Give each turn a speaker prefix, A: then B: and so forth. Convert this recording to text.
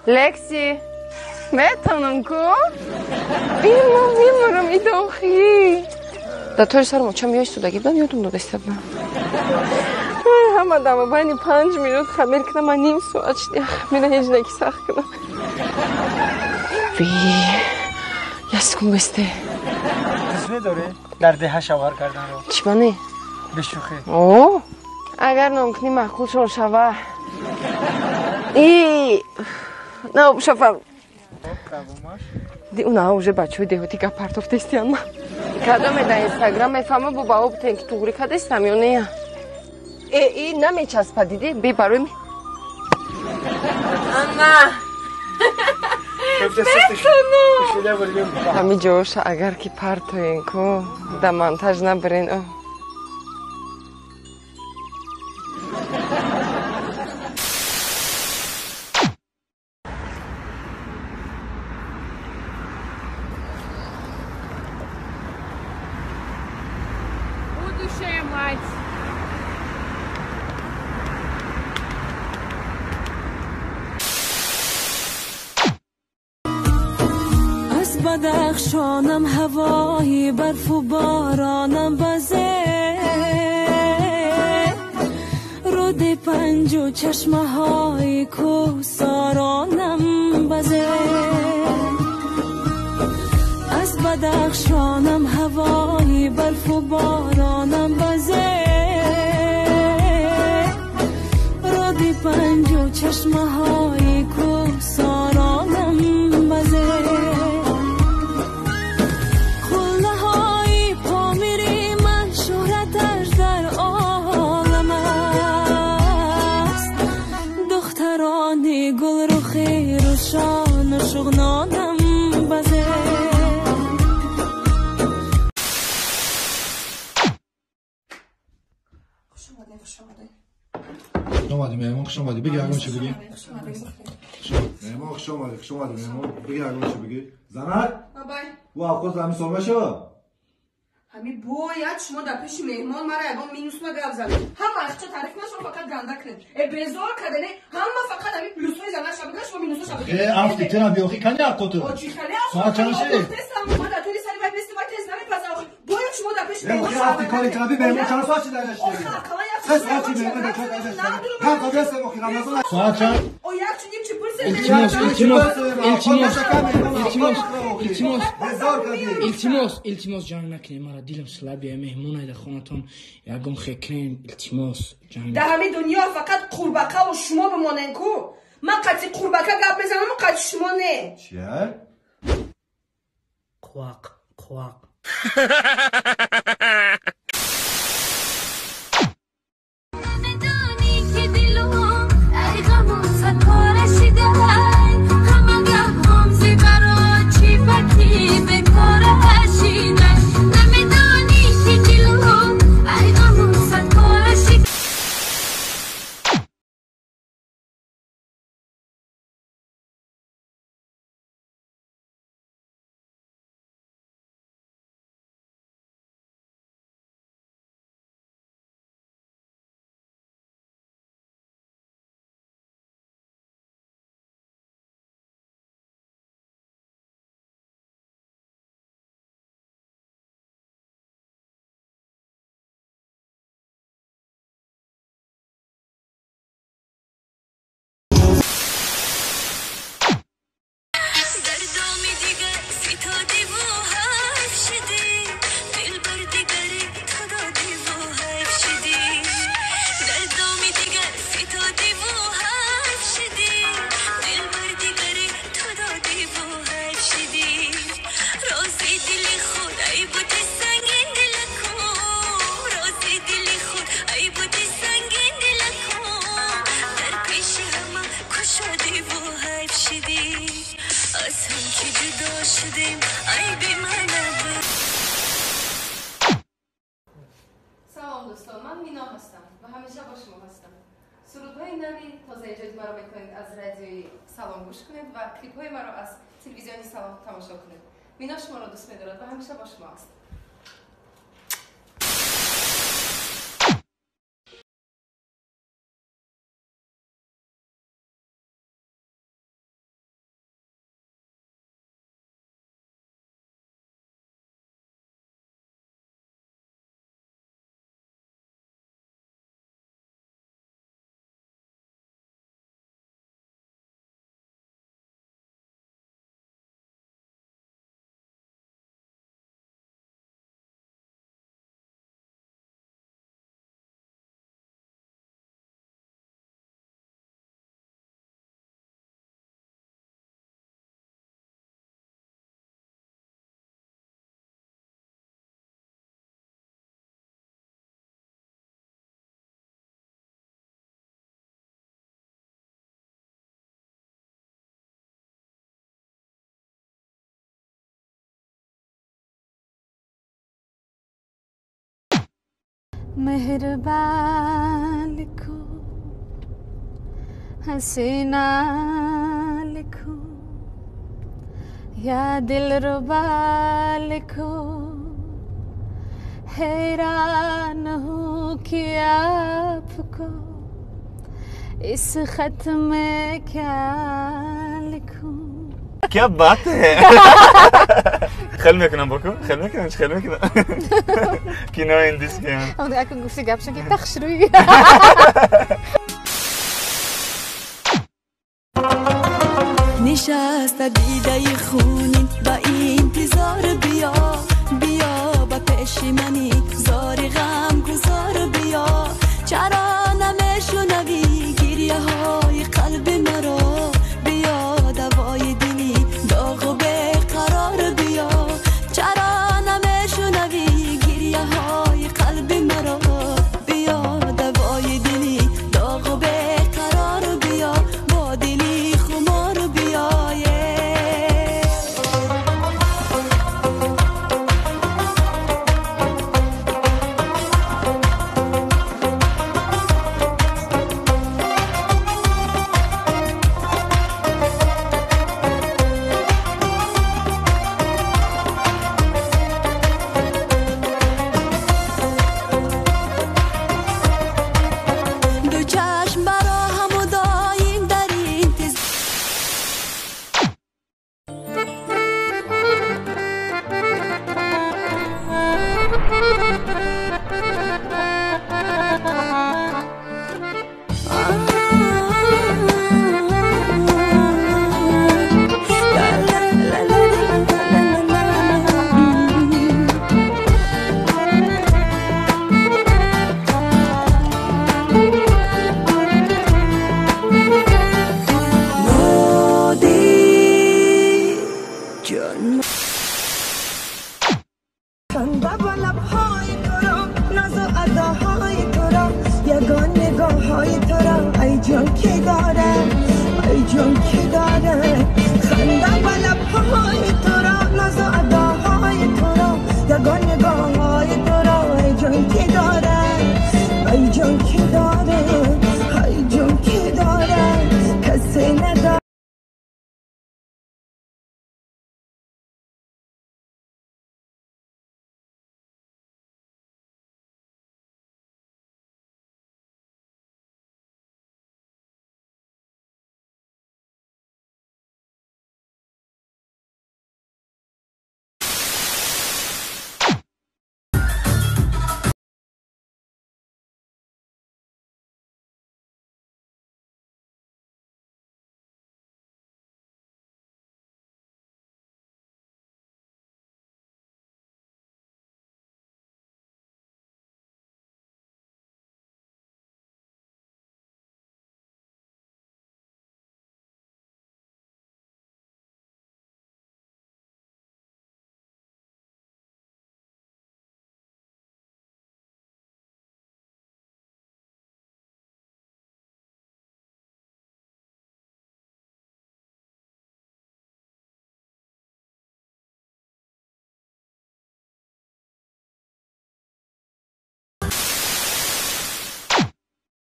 A: Лекси, метавонам ку? Имо мемурам идохи. Да тори сарам очам ё истодагӣ будам, ёдум дода истода. Ҳама дама байни 5 минут хамир кунам, ман ним соат шуд хамира ҳеҷ наки сахт кунам. Ви, як секунд бесте.
B: Дӯст медорӣ дар деҳа шавҳар карданро?
A: Чӣ мане?
B: Бешӯхӣ.
A: О, агар номкунӣ маъқулшон шава. И на шафам.
B: Давомаш?
A: Уна уже бачаҳои деҳотӣ гап партофтестиян ма. Кадоме дар Инстаграм мефаҳма, бо бао бутен ки туғрӣ кадестам ё не? Э, и намечаспа, дидӣ? Би барои ана. Ҳами ҷоша агар ки партоен ку да монтаж набирен о.
C: Будущая мать.
D: Аз Бадахшонам, ҳавои барфу боронам базе, руди Панҷу чашмаҳои кӯҳсоронам базе. Аз Бадахшонам, ҳавои барфу боронам базе, руди Панҷу чашмаҳои кӯҳсоронам базе. Қуллаҳои Помири ман шӯҳраташ дар олам аст, духтарони гулрухи рӯшону шуғнонам базе.
A: Хуш омадед, хуш омадед.
E: Хуш омадӣ, меҳмон, хуш омадӣ. Биги, ягон чи биги. Меҳмон, хуш омадӣ, хуш омадӣ, меҳмон. Биги, ягон чи биги. Занак,
A: Бабай.
E: ӯ авқот ҳамин сол мешава?
A: Ҳами бояд шумо дар пеши меҳмон мара ягон минус ма гап занед. Ҳама ахча таъриф кунад, шумо фақат ганда кунед. Э, безор кардане, ҳама фақат ҳами плюсҳои занаша бигӯяд, шумо минусҳоша бигӯед.
E: Э, афти тира биёхи кани авқоту.
A: О, чӣ хеле?
E: Соат чанд шид?
A: Ма дар тӯли сари вай бести, вай тез намепаза охи. Бояд шумо дар пеши
E: Э, охи афти кори тира би, меҳмон чанд соат шида гашти?
A: Охи, ақаллан як
E: Се соат чи меҳмон дар чой гашти? Кам қабиаст, охи Рамазон.
F: Соат чанд?
A: О, як чу ним чи пурсе.
F: Илтимос, илтимос, илтимос, илтимос, илтимос.
E: Безор кардӣ.
F: Илтимос, илтимос, ҷанг накунем. Мара дилам слабый, меҳмон айда хонатон, ягон хекрем, илтимос, ҷанг.
A: Дар ҳамин дунё фақат қурбақаву шумо бимонен ку. Ман қати қурбака гап мезанаму қати шумо не.
E: Чия?
F: Қувақ, қувақ.
D: Намедонӣ ки дилум ай ғаму садпора шидай, ҳама гапҳом зи баро чӣ баки бекора шидай. Намедонӣ ки дилум ай ғаму садпора шидай. Дар доми дигар фитодиву ҳайф шидӣ, дилбар дигаре ту додиву ҳайф шидӣ. Дар доми дигар фитодиву ҳайф шидӣ, дилбар дигаре ту додиву ҳайф шидӣ. Рози дили худ ай бути сангин дилакум, рози дили худ ай бути сангин дилакум, дар пеши ҳама кушодиву ҳайф шидӣ. Аз ҳам ки ҷудо шудем, айби ман набуд.
A: Салом, дӯстон, ман Мино ҳастам ва ҳамеша бо шумо ҳастам. Сурудҳои нави тозаэҷоди маро метавонед аз радиои Салом гӯш кунед ва клипҳои маро аз телевизиони Салом тамошо кунед. Мино шуморо дӯст медорад ва ҳамеша бо шумо аст.
C: मेहरबान लिखो, हसीना लिखो या दिलरुबा लिखो, हैरान हूँ कि आपको इस खत में क्या लिखूं।
G: क्या बात है। خیلی میکنم بکن، خیلی میکنم، خیلی میکنم. кино индийский.
C: Акун гуфти гапшон ки тахшрӯи.
D: نشست دیده خونین با انتظار، بیا بیا با پیش منی زار غم گذار، بیا چرا نمیشنوی گریه های قلب مرا، بیا دوای دلی داغ و بیقرار، بیا چرا نمیشنوی گریه های قلب مرا، بیا دوای دلی داغ و بیقرار، بیا با دلی خمار بیا. دو چشم برا هم و دایم در انتظار.
H: خنده با لبهای تو را، ناز و اداهای تو را، یگان نگاههای تو را، ای جان که دارم، ای جان که دارم.